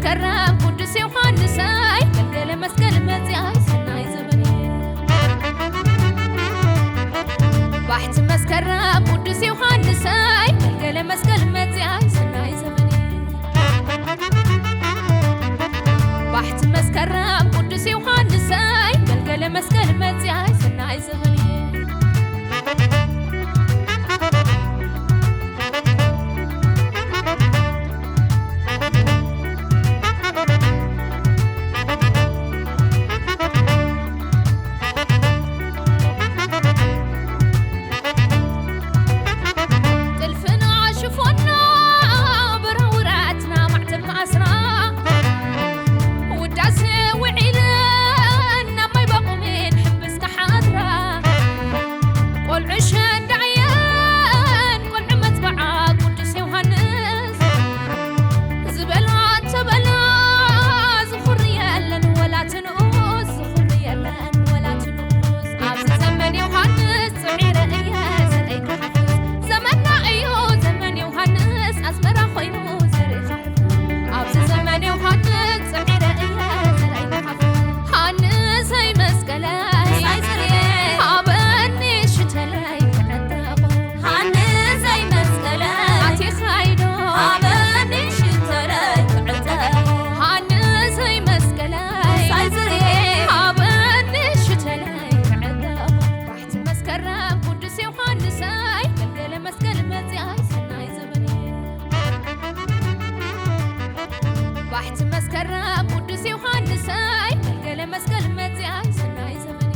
መስከረም ቅዱስ ዮሃንሰይ ገልገለ መስቀል መጽኣይ ሰናይ ዘበን። ባሕቲ መስከረም ቅዱስ ዮሃንሰይ ገልገለ መስቀል መጽኣይ ሰናይ ዘበን። ባሕቲ መስከረም ቅዱስ ዮሃንሰይ ገልገለ መስቀል መጽኣይ ሰናይ ዘበን። ጥልፍና ሽፎና በራውራትና ማዕተብ ማእስራ ውዳሴ ውዒለን ናብ ማይ ባቑሜን ሕብስ ክሓድራ ቆልዑ ሸንዳየን ቆልዑ መትብዓ ቅዱስ ዮሃንስ ዝበላ ተበላ ዝኹሪ የለን ወላ ትንኡስ ዝኹሪ የለን ወላ ትንኡስ ኣብዚ ዘመን ዮሃንስ ጽዒረ እየ ዘርእይ ክሓፍስ ዘመንና እዩ ዘመን ዮሃንስ ኣስመራ ኮይኑ ዘርኢ ክሓፍስ ኣብዚ ዘመን ዮሃንስ ጽዒረ እየ ዘርእይ ክሓፍስ ሃንሰይ መስቀለይ ሳይ ዝርየ ሃበኒ ሽተለይ ክዕጠቑ ሃንሰይ መስቀለይ ኣቲኻይዶ ሃበኒ ሽተለይ ክዕጠቑ ሃንሰይ መስቀለይ ሳይ ዝርየ ሃበኒ ሽተለይ ክዕጠቑ ባሕቲ መስከረም ቅዱስ ዮሃንሰይ ገልገለ መስቀል መጽኣይ ሰናይ ዘበን። ባሕቲ መስከረም ቅዱስ ዮሃንሰይ ገልገለ መስቀል መጽኣይ ሰናይ ዘበን።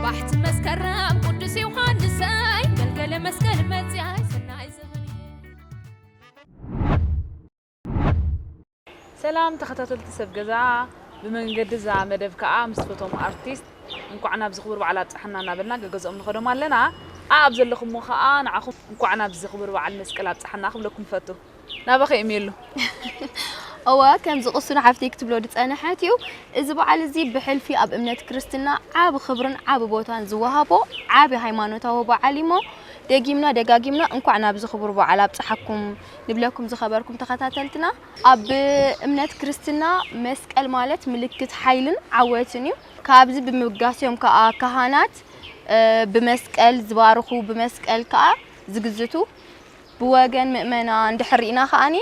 ባሕቲ መስከረም ቅዱስ ዮሃንሰይ ገልገለ መስቀል መጽኣይ ሰናይ ዘበን። ሰላም ተኸታተልቲ ሰብ ገዛ፣ ብመንገዲ እዛ መደብ ከኣ ምስ ፈቶም ኣርቲስት እንኳዕ ናብዚ ክቡር በዓል ኣብጽሓና እናበልና ገገዝኦም ንኸዶም ኣለና። ኣብ ዘለኹምዎ ከኣ ንዓኹም እንኳዕ ናብዚ ክቡር በዓል መስቀል ኣብጽሓና ክብለኩም ፈቱ። ናባኸ እምየሉ። እወ፣ ከምዚ ቅሱን ሓፍተይ ክትብሎ ዝጸንሐት እዩ። እዚ በዓል እዚ ብሕልፊ ኣብ እምነት ክርስትና ዓቢ ክብርን ዓቢ ቦታን ዝወሃቦ ዓቢ ሃይማኖታዊ በዓል እዩሞ፣ ደጊምና ደጋጊምና እንኳዕ ናብዚ ክቡር በዓል ኣብጽሓኩም ንብለኩም ዝኸበርኩም ተኸታተልትና። ኣብ እምነት ክርስትና መስቀል ማለት ምልክት ሓይልን ዓወትን እዩ። ካብዚ ብምብጋስ እዮም ከኣ ካህናት፣ እ፣ ብመስቀል ዝባርኹ፣ ብመስቀል ከኣ ዝግዝቱ። ብወገን ምእመና እንድሕር ርኢና ከኣኒ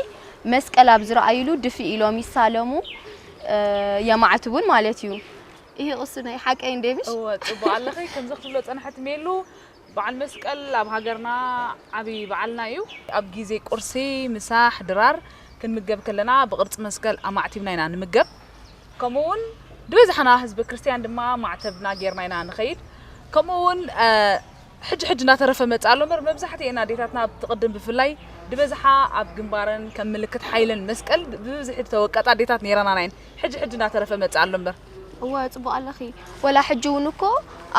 መስቀል ኣብ ዝረኣዩሉ ድፍእ ኢሎም ይሳለሙ፣ እ፣ የማዕትቡን ማለት እዩ። ይሄ ቅሱነይ ሓቀይ እንዴ ምሽ? እወ፣ ጽቡቕ ኣለኺ። ከምዚ ክትብሎ ጸናሕቲ ሜሉ፣ በዓል መስቀል ኣብ ሃገርና ዓቢ በዓልና እዩ። ኣብ ግዜ ቁርሲ፣ ምሳሕ፣ ድራር ክንምገብ ከለና ብቅርጺ መስቀል ኣማዕቲብና ኢና ንምገብ። ከምኡ እውን ዝበዝሓና ህዝበ ክርስትያን ድማ ማዕተብና ጌርና ኢና ንኸይድ። ከምኡ እውን፣ እ፣ ሕጂ ሕጂ እናተረፈ መጽእ ኣሎ እምበር መብዛሕትኤን ኣዴታትና ኣብቲ ቅድም ብፍላይ ዝበዝሓ ኣብ ግንባረን ከም ምልክት ሓይለን መስቀል ብብዝሒ ዝተወቀጣ ኣዴታት ነይረናና እየን። ሕጂ ሕጂ እናተረፈ መጽእ ኣሎ እምበር። እወ፣ ጽቡቕ ኣለኺ። ወላ ሕጂ እውን እኮ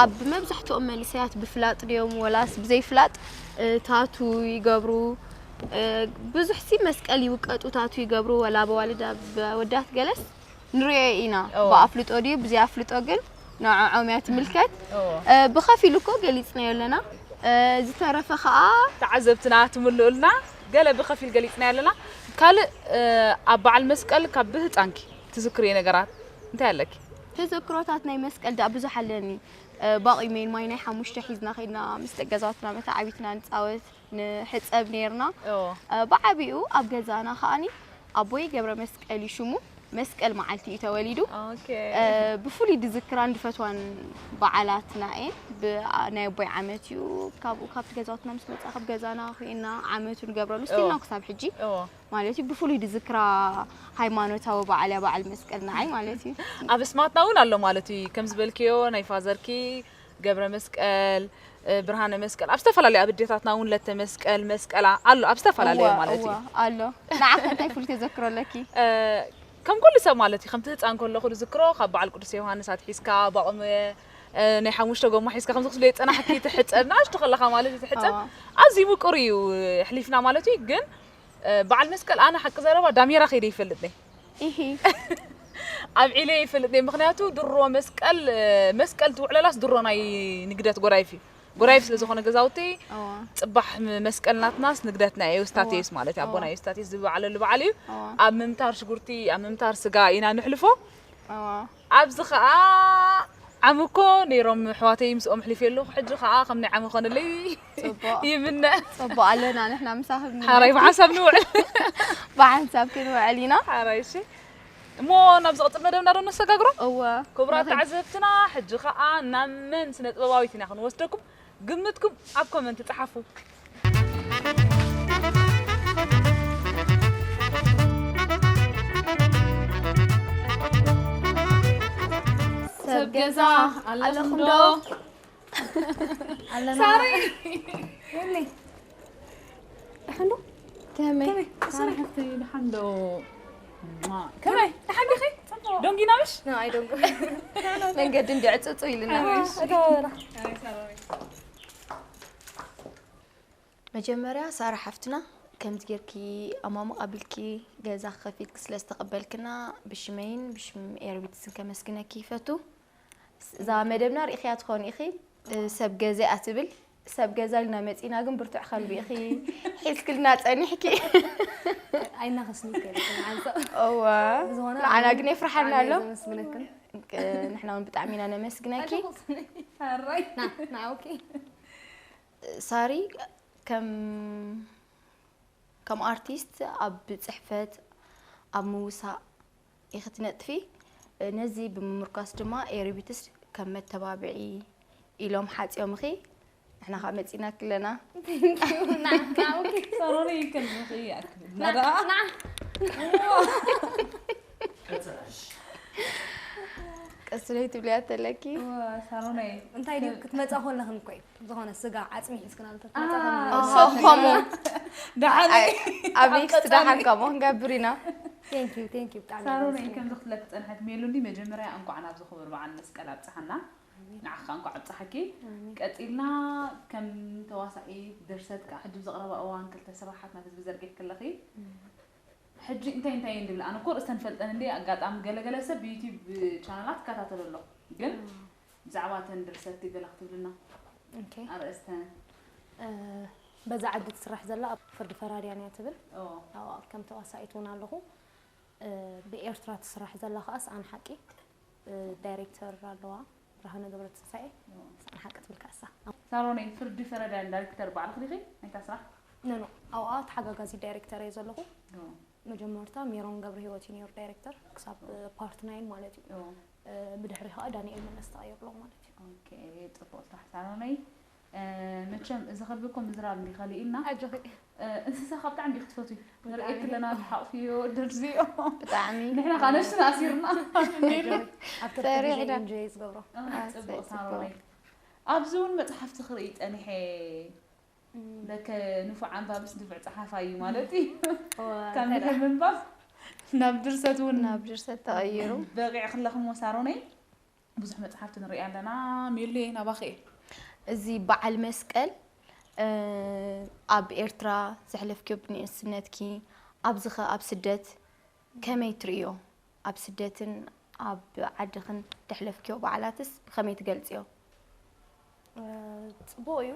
ኣብ መብዛሕትኦም መንእሰያት ብፍላጥ ድዮም ወላስ ብዘይፍላጥ፣ እ፣ ታቱ ይገብሩ። እ፣ ብዙሕሲ መስቀል ይውቀጡ፣ ታቱ ይገብሩ፣ ወላ በዋልድ ኣብ ወዳት ገለስ ንሪኦ ኢና። እወ። ብኣፍልጦ ድዩ ብዘይ ኣፍልጦ ግን ንዕዖም እያ ትምልከት። እወ። እ፣ ብኸፊል እኮ ገሊጽናዮ ኣለና። እ፣ ዝተረፈ ኸኣ ተዓዘብትና ትምልኡልና። ገለ ብኸፊል ገሊጽናዮ ኣለና። ካልእ፣ እ፣ ኣብ በዓል መስቀል ካብ ብህጻንኪ ትዝክርዮ ነገራት እንታይ ኣለኪ? ተዘክሮታት ናይ መስቀል ደኣ ብዙሕ ኣለኒ። እ፣ ባቑሜን ማይ ናይ ሓሙሽተ ሒዝና ኸይድና ምስ ደቂ ገዛውትና መታዓቢትና ንጻወት፣ ንሕጸብ ኔርና። እዎ። እ፣ ብዓቢኡ ኣብ ገዛና ከኣኒ ኣቦይ ገብረ መስቀል እዩ ሽሙ። መስቀል መዓልቲ እዩ ተወሊዱ። ኦኬ። እ፣ ብፍሉይ ድዝክራን ድፈትዋን በዓላትና እየን። ብ-፣ ኣ-፣ ናይ ኣቦይ ዓመት እዩ። ካብኡ ካብቲ ገዛውትና ምስ መጻ ካብ ገዛና ኾይና ዓመቱ ንገብረሉ። ስቲል እዎ። ናው ክሳብ ሕጂ እዎ። ማለት እዩ። ብፍሉይ ድዝክራ ሃይማኖታዊ በዓል እያ በዓል መስቀል ንዓይ ማለት እዩ። ኣብ ኣስማትና እውን ኣሎ ማለት እዩ። ከም ዝበልክዮ ናይ ፋዘርኪ ገብረ መስቀል፣ እ፣ ብርሃነ መስቀል፣ ኣብ ዝተፈላለዩ ኣብ ኣዴታትና እውን ለተ መስቀል፣ መስቀላ ኣሎ ኣብ ዝተፈላለዩ እወ፣ ማለት እዩ። እወ፣ ኣሎ። ንዓኸ እንታይ ፍሉይ ተዘክሮ ኣለኪ? እ፣ ከም ኩሉ ሰብ ማለት እዩ። ከምቲ ህፃን ከለኹ ዝዝክሮ ካብ በዓል ቅዱስ ዮሃንስ ኣትሒዝካ፣ ባቑመ፣ እ፣ ናይ ሓሙሽተ ጎማ ሒዝካ ከምዚ ክስሎ የፀናሕኪ ትሕፀብ፣ ንኣሽቱ ከለኻ ማለት እዩ ትሕፀብ። እወ። ኣዝዩ ምቁር እዩ ኣሕሊፍና ማለት እዩ። ግን፣ እ፣ በዓል መስቀል ኣነ ሓቂ ዘረባ ዳሜራ ከይደ ይፈልጥ ነይ። ኢሂ። ኣብ ዒለ ይፈልጥ ነይ። ምኽንያቱ ድሮ መስቀል፣ እ፣ መስቀል ትውዕለላስ ድሮ ናይ ንግደት ጎዳይፍ እዩ። ጎራይፍ ስለ ዝኾነ ገዛውቲ እዋ ጽባሕ ም- መስቀል ናትናስ ንግደትና እዩ፣ ስታቴስ ማለት እዩ። ኣቦና እዋ። እዩ ስታቴስ ዝበዓለሉ በዓል እዩ። እዋ ኣብ ምምታር ሽጉርቲ ኣብ ምምታር ስጋ ኢና ንሕልፎ። እዋ ኣብዚ ኸኣ ዓሚ እኮ ነይሮም ኣሕዋተይ ምስኦም ኣሕሊፈ ኣለኹ። ሕጂ ኸኣ ከም ናይ ዓሚ ኾነለይ ጽቡቕ ይምነ። ጽቡቕ ኣለና ንሕና ምሳኽም ሓራይ ብሓሳብ ንውዕል። ብሓንሳብ ክንውዕል ኢና። ሓራይ እሺ። እሞ ናብ ዝቕጽል መደብና ዶ ነሰጋግሮ? እወ ክቡራት ንኽድ- ተዓዘብትና፣ ሕጂ ኸኣ ናብ መን ስነ ጥበባዊት ኢና ክንወስደኩም? ግምትኩም ኣብ ኮመንት ጸሓፉ። ሰብ ገዛ ኣለኹም ዶ? ኣለና። ሳሪ ወለይ። ደሓን ዶ? ከመይ? ከመይ? ሳሪ ሓፍተይ ደሓን ዶ? ከመይ? ደሓን ዲኺ? ዶንጊና ምሽ? ና፣ ኣይደንጉ። መንገዲ እንዲ ዕጽጹ ኢልና። መጀመርያ ሳራ ሓፍትና ከምዚ ጌርኪ ኣማሙቕ ኣቢልኪ ገዛ ከፊትኪ ስለ ዝተቐበልክና ብሽመይን ብሽም ኤርቢትስን ከመስግነኪ ይፈቱ። እዛ መደብና ርኢኽያ ትኾኒ ኢኺ፣ እ፣ ሰብ ገዛ እያ ትብል። ሰብ ገዛ ኢልና መጺና ግን ብርቱዕ ከልቢ ኢኺ ሒዝክልና ጸኒሕኪ። ኣይናኸስኒ ከልክን ዓንሶ እወ፣ ብዝኾነ ንዓና ግን የፍርሓና ኣሎ። ዘመስግነክን እ፣ ንሕና እውን ብጣዕሚ ኢና ነመስግነኪ። ና ና ኦኬ ሳሪ ከም ከም ኣርቲስት ኣብ ጽሕፈት ኣብ ምውሳእ ኢኺ ትነጥፊ። ነዚ ብምምርኳስ ድማ ኤሪቢትስ ከም መተባብዒ ኢሎም ሓጽዮምኺ። ንሕና ኸኣ መጺናኪ ኣለና። ሳሮኒ ከም ዝኽሪ ይኣክል። ናዳ ቀስለይ ትብልያ ተለኪ። ሳሮናይ እንታይ ድዩ ክትመጻ ከለኽን እኮ እዩ ዝኾነ ስጋ ዓጽሚ ሒዝክና እንተ ኣሃ። ኦሆ፣ ከምኡ። ደሓን ኣይ፣ ኣቤክስ ደሓን ከምኡ ክንገብር ኢና። thank you thank you ብጣዕሚ ሳሮናይ የመስግን። ከም ዝኽትለክ ዝጸንሐት ሜሎዲ መጀመርያ እንኳዕ ናብዚ ክቡር በዓል መስቀል ኣብጽሓና። ንዓኻ እንኳዕ ኣብጽሓኪ። ቀጺልና ከም ተዋሳኢት ድርሰት ከዓ ሕጂ ብዘቕረባ እዋን ክልተ ስራሓት ናብ ህዝቢ ዘርጊሕ ከለኺ ሕጂ እንታይ እንታይ እየን ድብል ኣነ እኮ ርእስተን ፈልጠን እንደ ኣጋጣሚ ገለገለ ሰብ ብዩቲብ ቻናላት ይከታተሎ ኣሎ ግን ብዛዕባ ተን ድርሰቲ ገለ ክትብልና ኦኬ ኣርእስተን እ፣ በዛ ዓዲ ትስራሕ ዘላ ኣብ ፍርዲ ፈራድያን እያ ትብል ኦ ኣብኣ ከም ተዋሳኢት እውን ኣለኹ እ፣ ብኤርትራ ትስራሕ ዘላ ከኣ ሰኣን ሓቂ እ፣ ዳይሬክተር ኣለዋ ብርሃነ ገብረ ትንሳኤ ሰኣን ሓቂ ትብል ከኣሳ ሳሮነይ ፍርዲ ፈረዳያን ዳይሬክተር ባዕልኽ ዲኺ ናይታ ስራሕ ነኖ ኣብኣ ተሓጋጋዚ ዳይሬክተር እየ ዘለኹ ኦ፣ መጀመርታ ሜሮን ገብረ ህይወት እዩ ነይሩ ዳይሬክተር ክሳብ ፓርት ናይን ማለት እዩ ኦ፣ እ፣ ብድሕሪ ከዓ ዳንኤል መለስ ተቐይርሎ ማለት እዩ ኦኬ ጽቡቕ ስራሕ ሳሮነይ እ፣ መቸም እዚ ከልቢ እኮ ምዝራብ እንዲ ከሊእና ኣጆኺ እ፣ እንስሳኻ ብጣዕሚ ዲኺ ትፈትዊ ንርኢ ብጣዕሚ። ክለና ተሓቕፍዮ ደርዝዮ ብጣዕሚ ንሕና ከዓ ነሽና ኣሲርና ኣብ ሰሪሕ ትርፊ ዳ። ኢንጆይ ዝገብሮ እ፣ ኣይ፣ ጽቡቕ ጽቡቕ። ሳሮነይ ኣብዚ እውን መጽሓፍቲ ክርኢ ጸኒሐ ለከ ንፉዕ ኣንባብስ ንፉዕ ጸሓፋይ እዩ ማለት እዩ ካብ ምድሪ ምንባብ ናብ ድርሰት እውን ናብ ድርሰት ተቐይሩ። በቂዕ ክለኹሞ ሳሮነይ ብዙሕ መጽሓፍቲ ንርኢ ኣለና ሚሊ ናባኺ እየ እዚ በዓል መስቀል እ፣ ኣብ ኤርትራ ዘሕለፍክዮ ብንእስነትኪ ኣብዚ ኸ ኣብ ስደት ከመይ ትርእዮ? ኣብ ስደትን ኣብ ዓድኽን ተሕለፍክዮ በዓላትስ ብኸመይ ትገልጽዮ? እ፣ ጽቡቕ እዩ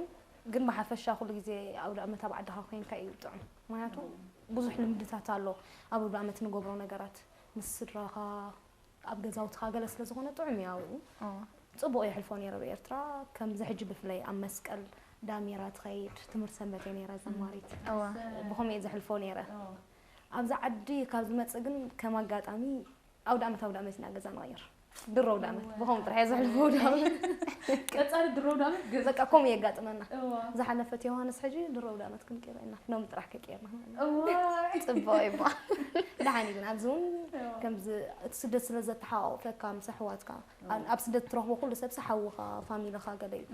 ግን ብሓፈሻ ኩሉ ግዜ ኣውደ ኣመት ኣብ ዓድኻ ኮይንካ እዩ ጥዑም ምክንያቱ ብዙሕ ልምድታት ኣሎ ኣብ ኣውደ ኣመት ንገብሮ ነገራት ምስ ስድራኻ ኣብ ገዛውትኻ ገለ ስለ ዝኾነ ጥዑም እዩ ኣብኡ ጽቡቕ የሕልፎ ነይረ ብኤርትራ ከምዚ ሕጂ ብፍላይ ኣብ መስቀል ዳሜራ ትኸይድ ትምህርቲ ሰንበት እየ ነይረ ዘማሪት እዋ ብኸምኡ እየ ዘሕልፎ ነይረ ኣብዚ ዓዲ ካብ ዝመፅእ ግን ከም ኣጋጣሚ ኣውደ ኣመት ኣውደ ኣመት ኢና ገዛ ንቐይር ድሮ ኣውደ ኣመት ብኸምኡ ጥራሕ እየ ዘሕልፎ ኣውደ ኣመት ቀጻሊ ድሮ ኣውደ ኣመት ገዛ በቃ ከምኡ የጋጥመና እዋ ዝሓለፈት ዮሃንስ ሕጂ ድሮ ኣውደ ኣመት ክንቀይሮ ኢና ኖም ጥራሕ ከቀየርና እዋይ ጽቡቕ እዩ እሞ ደሓን እዩ ግን ኣብዚ እውን ከምዚ እቲ ስደት ስለ ዘተሓቋቑፈካ ምስ ኣሕዋትካ ኣብ ስደት ትረኽቦ ኩሉ ሰብ ሓውኻ ፋሚልኻ ገለ እዩ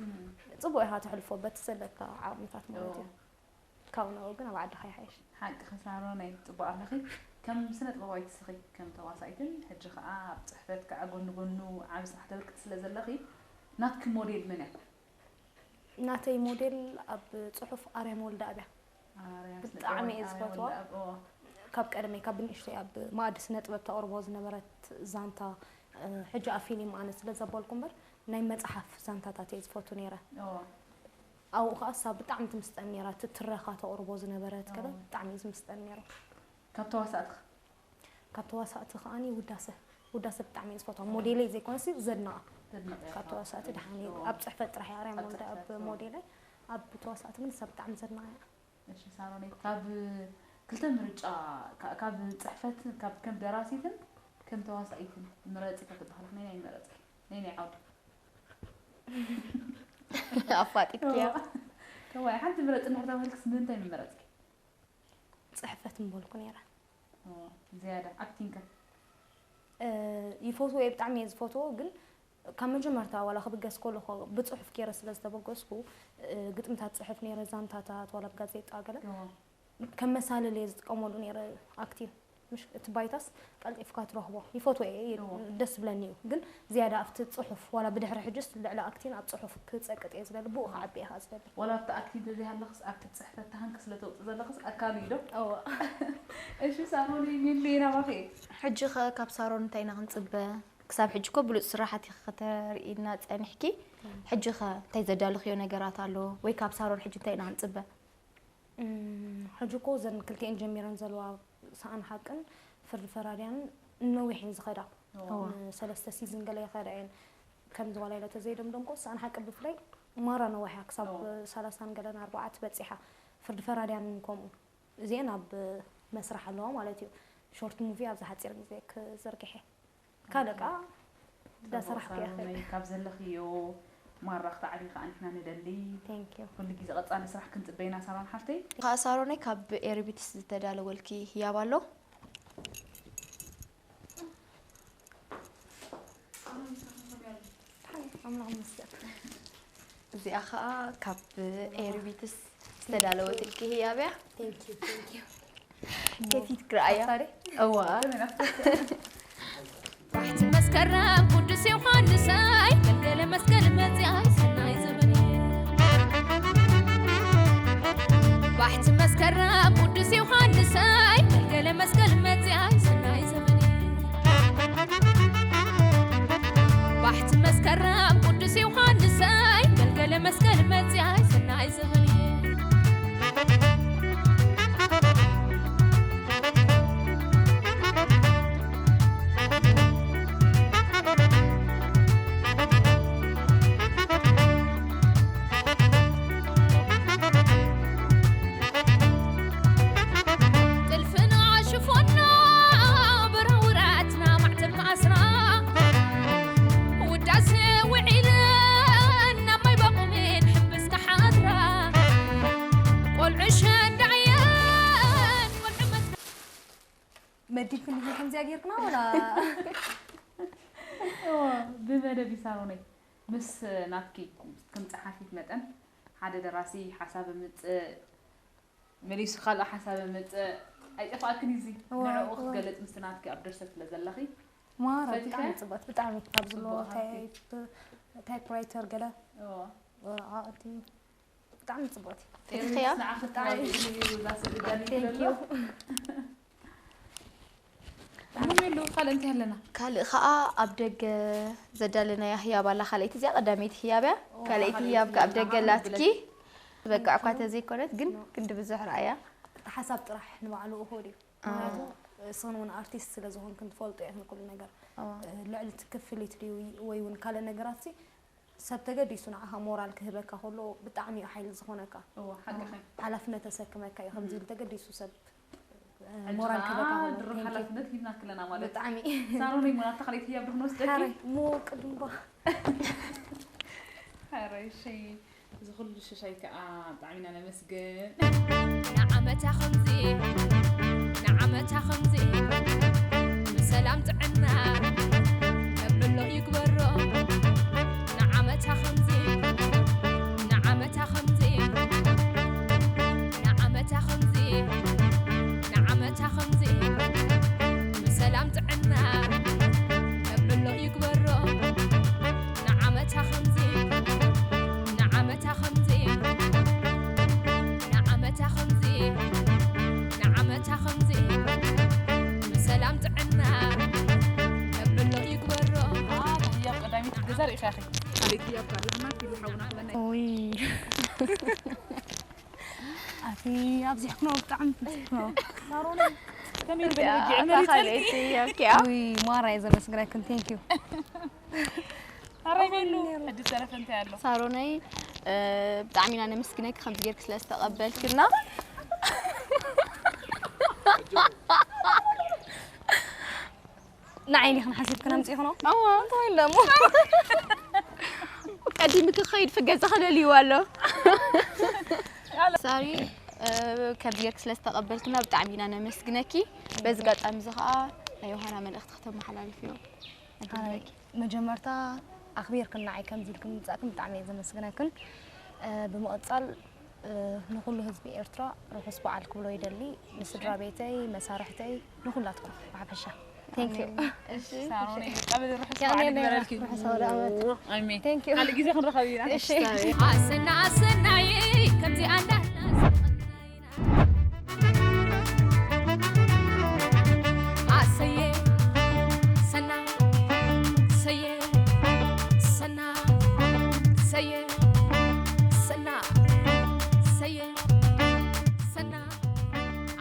ጽቡቕ ኢኻ ተሕልፎ በቲ ዘለካ ዓቕምታት ማለት እዩ ካብኡ ናብኡ ግን ኣብ ዓድኻ ይሓይሽ ሓቂ ክሳሮ ናይ ጽቡቕ ኣለኺ ከም ስነ ጥበባዊት ስኺ ከም ተዋሳኢትን ሕጂ ከዓ ኣብ ጽሕፈት ከዓ ጎኒ ጎኑ ዓብ ስራሕ ተበርክቲ ስለ ዘለኺ ናትኪ ሞዴል መን እያ ናተይ ሞዴል ኣብ ጽሑፍ ኣርያም ወልደ ኣብያ ኣርያም ብጣዕሚ እየ ስነ-ጥበባዊት ዝፈትዋ። ኣርያም ወልደ ኣብ፣ እዎ። ካብ ቀደመይ ካብ ብንእሽተይ ኣብ ማእዲ ስነ ጥበብ ተቕርቦ ዝነበረት ዛንታ እ፣ ሕጂ ኣብ ፊልም ኣነ ስለ ዘበልኩ እምበር ናይ መፅሓፍ ዛንታታት እየ ዝፈቱ ነይረ እዎ። ኣብኡ ከዓ እሳ ብጣዕሚ ትምስጠኒ ነይራ፣ እቲ ትረኻ ተቕርቦ ዝነበረት ገለ ብጣዕሚ እዩ ዝምስጠኒ ነይሩ። ካብ ተዋሳእትኽ? ካብ ተዋሳእቲ ከዓኒ ውዳሰ፣ ውዳሰ ብጣዕሚ እየ ዝፈትዋ። ሞዴለይ ዘይኮነሲ ዘድንቓ። ዘድንቕ እያ። ካብ ተዋሳእቲ ደሓን እየ። ኣብ ጽሕፈት ጥራሕ እየ ኣርያ ኣብ ሞንዳ ጽሕፈት፣ ኣብ ሞዴለይ፣ ኣብ ተዋሳእቲ ግን እሳ ብጣዕሚ ዘድንቓ እያ። እሺ ሳሮነይ፣ ካብ ክልተ ምርጫ፣ ካ-፣ ካብ ጽሕፈት፣ ካብ ከም ደራሲትን ከም ተዋሳኢትን ምረጺ ከተበሃልኺ ነየናይ ምረጽኪ? ነየናይ ዓውዲ? ኣፋጢጥክያ። እዋ፣ እዋ፣ ሓንቲ ምረጺ እንድሕር ተባሂልክስ ንምንታይ ምመረጽኪ? ጽሕፈት ምበልኩ ነይረ። እዋ፣ ዝያዳ ኣክቲንግ ከ? እ፣ ይፈትዎ እየ፣ ብጣዕሚ እየ ዝፈትዎ፣ ግን ካብ መጀመርታ ዋላ ክብገስ ከለኹ ብጽሑፍ ገይረ ስለ ዝተበገስኩ፣ እ፣ ግጥምታት ጽሑፍ ነይረ፣ ዛንታታት ዋላ ብጋዜጣ ገለ እዋ። ከም መሳለል እየ ዝጥቀመሉ ነይረ ኣክቲንግ። ምሽ እቲ ባይታስ ቀልጢፍካ ትረኽቦ። ይፈትዎ እየ፣ እዎ። ደስ ዝብለኒ እዩ። ግን ዝያዳ ኣብቲ ጽሑፍ፣ ዋላ ብድሕሪ ሕጅስ ልዕሊ ኣክቲንግ ኣብ ጽሑፍ ክጸቅጥ እየ ዝደሊ፣ ብኡ ክዓቢ እየ ከዓ ዝደሊ። ዋላ ኣብቲ ኣክቲንግ ተዘይሃለኽስ ኣብቲ ጽሕፈት ተሃንኪ ስለ ተውጽእ ዘለኽስ ኣካሉ እዩ ዶ? እዎ። እሺ ሳሮን፣ ሚሊ ናባኺ። ሕጂ ኸ ካብ ሳሮን እንታይ ኢና ክንጽበ? ክሳብ ሕጂ እኮ ብሉጽ ስራሓት ኢኺ ከተርእይና ጸኒሕኪ። እም። ሕጂ ኸ እንታይ ዘዳለኽዮ ነገራት ኣሎ? ወይ ካብ ሳሮን ሕጂ እንታይ ኢና ክንጽበ? እም፣ ሕጂ እኮ እዘን ክልቲኤን ጀሚረን ዘለዋ ሰኣን ሓቅን ፍርዲ ፈራድያንን ነዊሕ እየን ዝኸዳ። እዎ። ንሰለስተ ሲዝን ገለ ይኸዳ እየን። ከምዚ ዋላ ኢለ ተዘይደምደምኮ ሰኣን ሓቂ ብፍላይ ማራ ነዋሕ እያ፣ ክሳብ እዎ። ሰላሳን ገለን ኣርባዓት በጺሓ። ፍርዲ ፈራድያንን ከምኡ። እዚኤን ኣብ መስርሕ ኣለዋ ማለት እዩ። ሾርት ሙቪ ኣብዚ ሓጺር ግዜ ክዝርግሕ እየ። ካልእ ከኣ እንዳሰራሕኩ እየ ሳሮነይ፣ ካብ ዘለኽዮ ማራ ክትዓብዪ ከኣ ንሕና ንደሊ። Thank you። ኩሉ ግዜ ቀጻሊ ስራሕ ክንጽበ ኢና ሳሮን ሓፍተይ። ከኣ ሳሮነይ፣ ካብ ኤሪቢትስ ዝተዳለወልኪ ህያብ ኣሎ? ኣምላኽ ይመስገን። እዚኣ ከኣ ካብ ኤሪቢትስ ዝተዳለወትልኪ ህያብ እያ። Thank you, thank you። ከፊት ክረኣያ። ኣፍታሪ? እዋ። ባሕቲ መስከረም ቅዱስ ዮሃንሰይ፣ ገልገለ መስቀል መጽኣይ ሰናይ ዘበን። ባሕቲ መስከረም ቅዱስ ዮሃንሰይ፣ ገልገለ መስቀል መጽኣይ ሰናይ ዘበን። ባሕቲ መስከረም ቅዱስ ዮሃንሰይ፣ ገልገለ መስቀል መጽኣይ ሰናይ ዘበን። ጥልፍና ሽፎና በራውራትና ማዕተብ መኣስራ ውዳሴ ውዒለን ናብ ማይ ባቑሜን ሕምብስ ክሓድራ ቆልዑ ሸንዳየን ቆልዑ መት- መዲብክን ድዩ ከምዚኣ ጌርክና ወላ? እዎ፣ ብመደብ ይሳሮነይ። ምስ ናትኪ ከም ጸሓፊት መጠን ሓደ ደራሲ ሓሳብ ምጽእ መሊሱ ካልእ ሓሳብ ምጽእ ኣይጠፋእክን እዩ። እዚ እዋ፣ ንዕኡ እዋ። ክገልጽ ምስቲ ናትኪ ኣብ ድርሰት ስለ ዘለኺ ማራ ፈቲሐ? ብጣዕሚ ጽቡቕ፣ ብጣዕሚ ካብ ዘለዎ ጽቡቕ ሃብቲ። ታይፕ-፣ ታይፕራይተር ገለ እዎ። ወረቓቕቲ ብጣዕሚ ጽቡቕቲ። ኤርሚስ ፈቲኽያ? ንዓኺ ብጣዕሚ ተባቢዑ እዩ እዛ ስእሊ ዳኒ Thank ይብለሎ። you። ሙሉ ካልእ እንታይ ኣለና? ካልእ ኸኣ ኣብ ደገ ዘዳለናያ ህያብ ኣላ፣ ካልኣይቲ። እዚኣ ቀዳመይቲ ህያብ እያ። ኦ፣ ካልኣይቲ ካልኣይቲ ህያብ ከኣ ኣብ ደገ ህያብ ላትኪ። ብለኪ። በቃ እኳ ተዘይኮነት ግን ኖ። ክንዲ ብዙሕ ረኣያ። እቲ ሓሳብ ጥራሕ ንባዕሉ እኹ ድዩ? ኣዎ። ምኽንያቱ፣ እስኽን እውን ኣርቲስት ስለ ዝኾንክን ትፈልጡ ኢኽን ኩሉ ነገር። ኣዎ። ልዕሊ እቲ ክፍሊት ድዩ ወይ እውን ካልእ ነገራት ሲ፣ ሰብ ተገዲሱ ንዓኻ ሞራል ክህበካ ከሎ ብጣዕሚ እዩ ሓይሊ ዝኾነካ። እዎ፣ ሓቅኺ። ሓላፍነት ተሰክመካ እዩ። ከምዚ ኢሉ ተገዲሱ ሰብ፣ እ፣ ሕጂ ሞራል ከዓ ክህበካ ከሎ። ድሩብ Thank you። ሓላፍነት ሂብናኪ ኣለና ማለት። ብጣዕሚ። ሳሮን ወይ ሙናት ተኻሊት ህያብ ዶ ክንወስደኪ? ሓራይ፣ ሞ ቅድም ባ። ሓራይ፣ እሺ። እዚ ኩሉ ሽሻይ ከዓ ብጣዕሚ ኢና ነመስግን። ንዓመታ ከምዚ፣ ንዓመታ ከምዚ፣ ብሰላም ጥዕና ነብሎ ይግበሮ። ንዓመታ ከምዚ፣ ንዓመታ ከምዚ፣ ንዓመታ ከምዚ፣ ንዓመታ ከምዚ፣ ብሰላም ጥዕና ነብሎ ይግበሮ። ንዓመታ ከምዚ፣ ንዓመታ ከምዚ፣ ንዓመታ ከምዚ፣ ንዓመታ ከምዚ፣ ብሰላም ጥዕና ነብሎ ይግበሮ። ኢኻ ኢኺ። ኣቤት፣ ያብካ፣ ለማት ይሉ ሓውና ክበና። ውይ ኣቲ ኣብዚሕክኖ ብጣዕሚ ትስክኖ ሳሮን፣ ከመይ ዝበለ ወዲ ኣታ ካልእቲ ኣብኪያ ውይ ማራ እየ ዘመስግነክን thank you ኣረይ ቤሉ፣ ሕጂ ዝተረፈ እንታይ ኣሎ? ሳሮነይ እ፣ ብጣዕሚ ኢና ነመስግነኪ ከምዚ ጌርክ ስለ ዝተቐበልክና። ንዓይ ዲኽን ሓሲብክን ኣምፂእኽኖ እዋ እንታይ ኢለ እሞ ቀዲምኪ ክኸይድ ፍገዛ ክለልይዋ ኣሎ። ሳሪ እ፣ ከምዚ ጌርክ ስለ ዝተቐበልክና ብጣዕሚ ኢና ነመስግነኪ። በዚ ጋጣሚ እዚ ከዓ ናይ ዮሃና መልእኽቲ ከተመሓላልፍዮ። መጀመርታ ኣኽቢርክን ንዓይ ከምዚ ኢልክን ምምፃእክን ብጣዕሚ እየ ዘመስግነክን። እ፣ ብምቕፃል እ፣ ንኹሉ ህዝቢ ኤርትራ ርሑስ በዓል ክብሎ ይደሊ። ንስድራ ቤተይ፣ መሳርሕተይ፣ ንኹላትኩም ብሓፈሻ። Thank you። ሳሮን ቀበል ርሑስ ያኔ በዓል ይግበረልኪ። ርሑስ ኣውደ ዓመት። ኣሜን። Thank you። ካልእ ግዜ ክንረኸብ ኢና። እሺ። ኣሰና ኣሰናየ